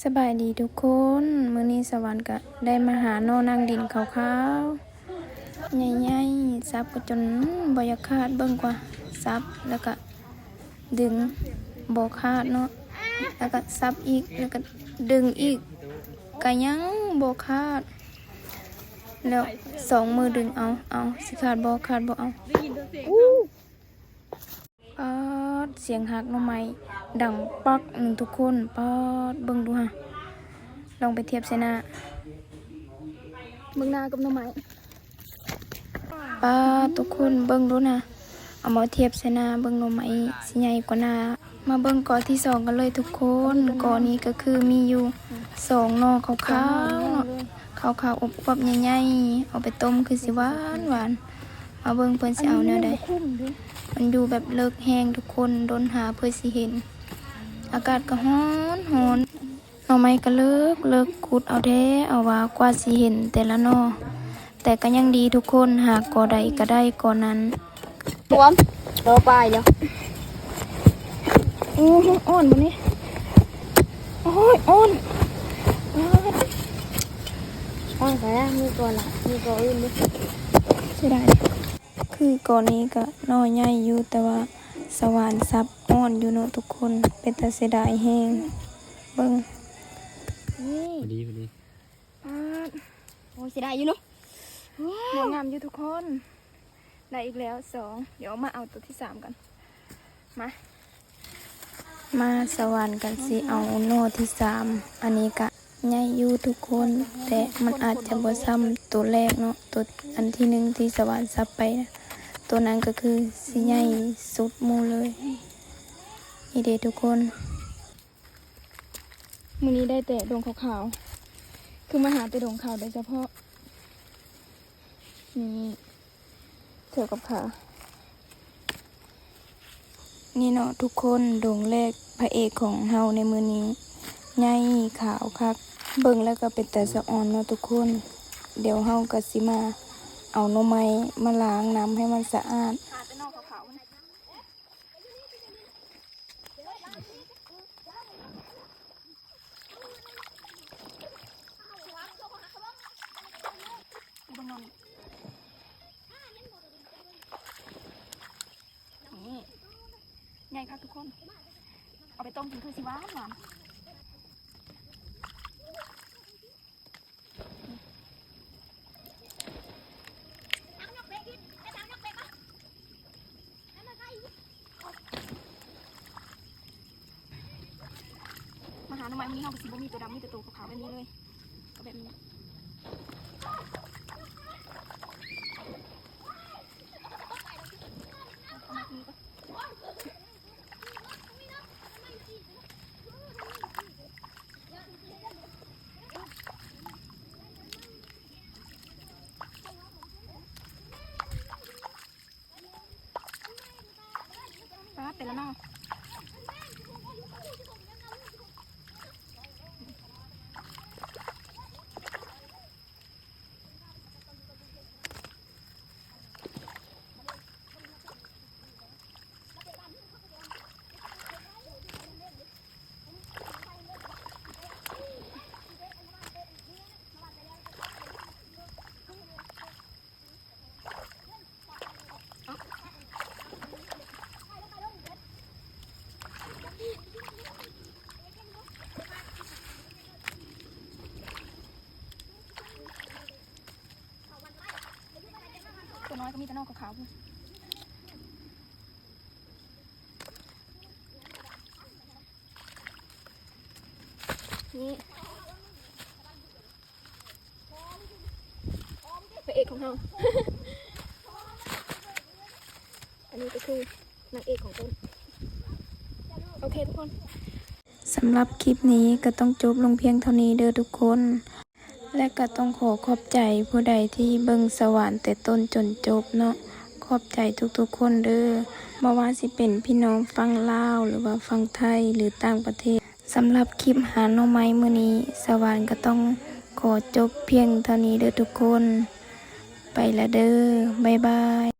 ສະບາຍດີທຸກຄົນ, ມື້ນີ້ສະຫວັນກະໄດ້ມາຫາໜໍ່ນັ່ງດິນຂາວໆ ໃຫຍ່ໆ, ສັບກະຈົນບໍ່ຢາກຂາດ, ເບິ່ງກວ່າ ສັບແລ້ວກະດຶງບໍ່ຂາດເນາະ, ແລ້ວກະສັບອີກ ແລ້ວກະດຶງອີກ ກະຍັງບໍ່ຂາດ, ແລ້ວສອງມືດຶງເອົາ ເອົາ ຊິຂາດບໍ່ ຂາດບໍ່ ເອົາ. ປາດ ສຽງຫັກໜໍ່ໄມ້ດັງປັກໜຶ່ງທຸກຄົນ. ປາດ ເບິ່ງດູຫາ ລອງໄປທຽບໃສ່ໜ້າ ເບິ່ງໜ້າກັບໜໍ່ໄມ້. ປາດ ທຸກຄົນເບິ່ງດູນະ, ເອົາມາທຽບໃສ່ໜ້າເບິ່ງໜໍ່ໄມ້ຊິໃຫຍ່ກວ່າໜ້າ. ມາເບິ່ງກໍທີສອງກັນເລີຍທຸກຄົນ. ກໍນີ້ກະຄືມີຢູ່ສອງໜໍ່ຂາວໆເນາະ, ຂາວໆອວບໆໃຫຍ່ໆ ເອົາໄປຕົ້ມຄືຊິຫວານໆ. ມາເບິ່ງເພິ່ນຊິເອົາແນວໃດ. ມັນຢູ່ແບບເລິກແຮງທຸກຄົນ, ດົນຫາເພິ່ນຊິເຫັນ. ອາກາດກະຮ້ອນໆ ໜໍ່ໄມ້ກະເລິກໆ, ຂຸດເອົາແທ້ເອົາວ່າ ກວ່າຊິເຫັນແຕ່ລະໜໍ່. ແຕ່ກະຍັງດີທຸກຄົນ, ຫາກໍໃດກະໄດ້ກໍນັ້ນ. ລວມ ລໍປາຍແລ້ວ. ໂອ້ ອ່ອນບໍ່ນີ້? ໂອ້ຍ ອ່ອນ ອ່ອນກະໄດ້. ມີກໍລະ ມີກໍອື່ນຢູ່. ເສຍດາຍ. ຄືກໍນີ້ກະໜໍ່ໃຫຍ່ຢູ່, ແຕ່ວ່າສະຫວານສັບອ່ອນຢູ່ເນາະທຸກຄົນ, ເປັນຕາເສຍດາຍແຮງ. ເບິ່ງ ນີ້ ພໍດີ ພໍດີ. ປາດ ໂອ້ຍ ເສຍດາຍຢູ່ເນາະ. ໂອ້ຍ ງາມຢູ່ທຸກຄົນ, ໄດ້ອີກແລ້ວສອງ. ດຽວມາເອົາໂຕທີສາມກັນ. ມາ ມາ ສະຫວັນກະຊິເອົາໜໍ່ທີສາມ. ອັນນີ້ກະໃຫຍ່ຢູ່ທຸກຄົນ, ແຕ່ມັນອາດຈະບໍ່ຊ່ຳໂຕແລກເນາະ, ໂຕອັນທີໜຶ່ງທີ່ສະຫວັນສັບໄປນະ. ໂຕນັ້ນກະຄືຊິໃຫຍ່ສຸດໝູ່ເລີຍ. ນີ້ເດທຸກຄົນ. ມື້ນີ້ໄດ້ແຕ່ດົງຂາວໆ, ຄືມາຫາແຕ່ດົງຂາວໂດຍສະເພາະ. ນີ້ ເທື່ອກັບຂາ. ນີ້ເນາະທຸກຄົນ, ດົງແລກພະເອກຂອງເຮົາໃນມື້ນີ້ ໃຫຍ່ຂາວຄັກ. ເບິ່ງແລ້ວກະເປັນຕາສະອອນເນາະທຸກຄົນ. ດຽວເຮົາກະຊິມາເອົາໜໍ່ໄມ້ມາລ້າງນ້ຳໃຫ້ມັນສະອາດ. ຫາແຕ່ໜໍ່ຂາວໆ. ນີ້ ໃຫຍ່ຄັກທຸກຄົນ, ເອົາໄປຕົ້ມກິນຄືຊິຫວານຫວານ. ມາຫາໜໍ່ໄມ້ມື້ນີ້ເຮົາກະຊິບໍ່ມີໂຕດຳ, ມີແຕ່ໂຕຂາວໆແບບນີ້ເລີຍ, ກະແບບນີ້. ປາດ ແຕ່ລະໜໍ່. ໂຕນ້ອຍກະມີແຕ່ໜໍ່ຂາວໆພຸ້ນ. ນີ້ ພະເອກຂອງເຮົາ. ອັນນີ້ກະຄືນາງເອກຂອງຕົ້ນ. ໂອເຄທຸກຄົນ. ສຳລັບຄລິບນີ້ກະຕ້ອງຈົບລົງພຽງເທົ່ານີ້ເດີທຸກຄົນ. ແລະກະຕ້ອງຂໍຂອບໃຈຜູ້ໃດທີ່ເບິ່ງສະຫວັນແຕ່ຕົ້ນຈົນຈົບເນາະ. ຂອບໃຈທຸກໆຄົນເດີ. ບໍ່ວ່າຊິເປັນພີ່ນ້ອງຝັ່ງລາວ ຫຼືວ່າຝັ່ງໄທ ຫຼືຕ່າງປະເທດ. ສຳລັບຄລິບຫາໜໍ່ໄມ້ມື້ນີ້ ສະຫວັນກະຕ້ອງຂໍຈົບພຽງເທົ່ານີ້ເດີທຸກຄົນ. ໄປລະເດີ. ບາຍບາຍ.